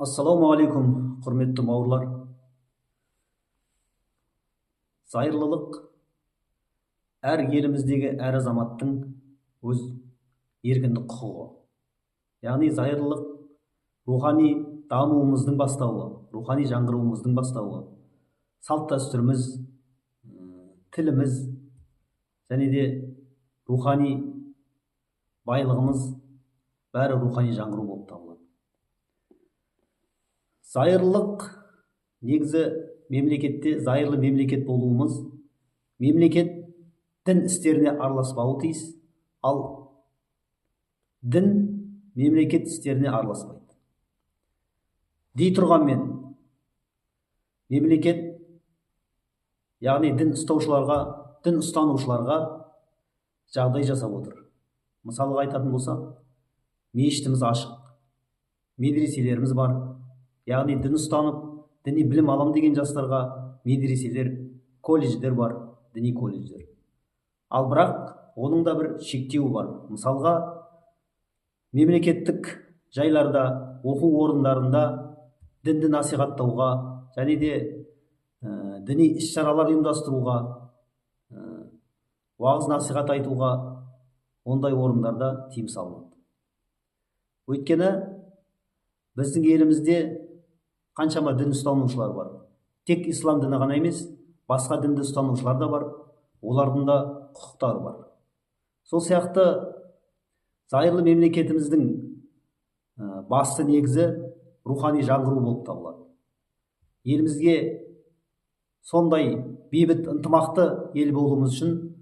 Ассалаумағалейкум, құрметті бауырлар. Зайырлылық әр еліміздегі әр азаматтың өз еркіндік құқығы. Яғни зайырлылық рухани дамуымыздың бастауы, рухани жаңғыруымыздың бастауы. Салт дәстүріміз, тіліміз және де рухани байлығымыз бәрі рухани жаңғыру болып табылады. Зайырлылық негізі мемлекетте зайырлы мемлекет болуымыз, мемлекет дін істеріне араласпауы тиіс, ал дін мемлекет істеріне араласпайды. Дей тұрғанмен, мемлекет, яғни дін ұстаушыларға, дін ұстанушыларға жағдай жасап отыр. Мысалға айтатын болсақ, мешітіміз ашық, медреселеріміз бар. Яғни дін ұстанып, діни білім алам деген жастарға медреселер, колледждер бар, діни колледждер. Ал бірақ оның да бір шектеуі бар. Мысалға, мемлекеттік жайларда, оқу орындарында дінді насихаттауға және де діни іс-шаралар ұйымдастыруға, уағыз насихат айтуға ондай орындарда тыйым салынады. Өйткені біздің елімізде қаншама дін ұстанушылар бар. Тек ислам діні ғана емес, басқа дінді ұстанушылар да бар, олардың да құқықтары бар. Сол сияқты зайырлы мемлекетіміздің басты негізі рухани жаңғыру болып табылады. Елімізге сондай бейбіт ынтымақты ел болуымыз үшін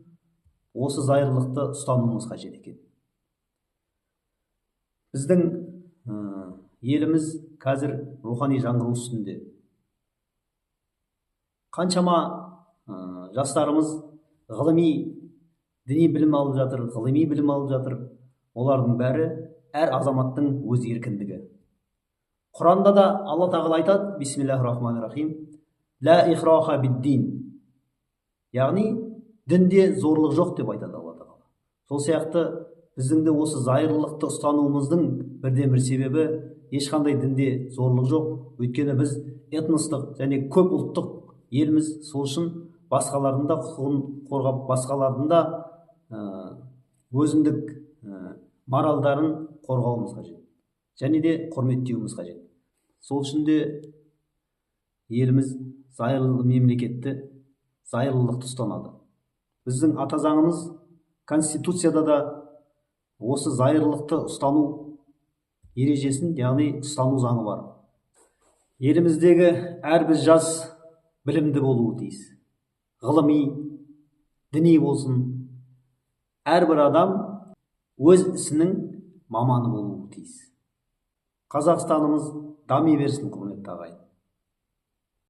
осы зайырлылықты ұстануымыз қажет екен. Біздің еліміз қазір рухани жаңғыру үстінде. Қаншама жастарымыз ғылыми діни білім алып жатыр, ғылыми білім алып жатыр. Олардың бәрі әр азаматтың өз еркіндігі. Құранда да Алла Тағала айтады, бисмиллахир-рахманир-рахим, ла ихраха бид-дин. Яғни дінде зорлық жоқ деп айтады Алла Тағала. Сол сияқты біздің де осы зайырлылықты ұстануымыздың бірден-бір себебі ешқандай дінде зорлық жоқ. Өйткені біз этностық және көп ұлттық елміз, сол үшін басқалардың да құқығын қорғап, басқалардың да өзіндік моралдарын қорғауымыз қажет және де құрметтеуіміз қажет. Сол үшін де еліміз зайырлы мемлекетті, зайырлылықты ұстанады. Біздің ата заңымыз Конституцияда да осы зайырлылықты ұстану ережесін, яғни ұстану заңы бар. Еліміздегі әрбір жас білімді болуы тиіс. Ғылыми, діни болсын. Әрбір адам өз ісінің маманы болуы тиіс. Қазақстанымыз дами берсін, құрметті ағайын.